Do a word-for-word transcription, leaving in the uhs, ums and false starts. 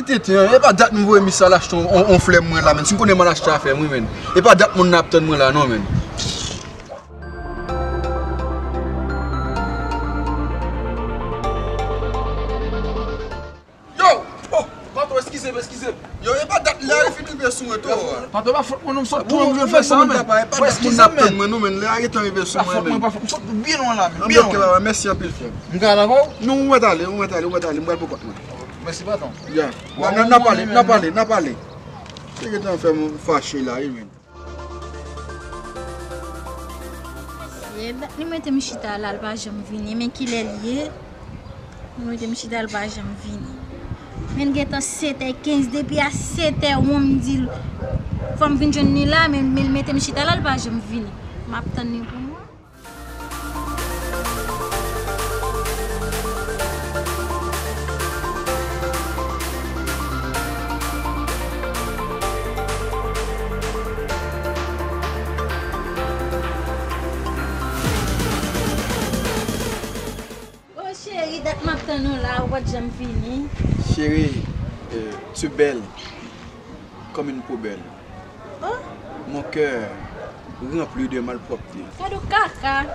Tenten, e pa dat m voye misye al achte on, on, on flè mwen la, menn. Si m konnen m al achte afè m, wi, menn. E pa dat moun nan ap tann mwen la, non, menn. Yo! Oh, patwon, eskize m, eskize m. Yo, e pa dat lè a li fin rive sou mwen, tou. Patwon, pa fòt mwen, non, m sot tou, m vle fè sa, menn. E pa dat moun nan ap tann mwen, non, menn. Lè a gentan rive sou mwen, menn. Pa fòt mwen, pa fòt. M sot byen lwen la, menn. Byen lwen. Mèsi anpil, frè m. M ka al avè w? Non, ou mèt ale, ou mèt ale, ou mèt ale. M pral pou kont mwen. Mèsi, patwon. Ya. N a pale, n a pale, n a pale. Se gentan fè m fache la, wi, menn. Mesye, dat li mete m chita la, l pa janm vini. Men kilè l ye? Li mete m chita, l pa janm vini. Men gentan sèt è kenz, depi a sèt è yon m di l fò m vin jwenn li la, men, men l mete m chita la, l pa janm vini. M ap tann li pou mwen. Oh, cheri, dat m ap tann ou la, ou pa t janm vini. Chérie, euh, tu es belle comme une poubelle. Oh. Mon cœur rempli de malpropreté. Gade w kaka.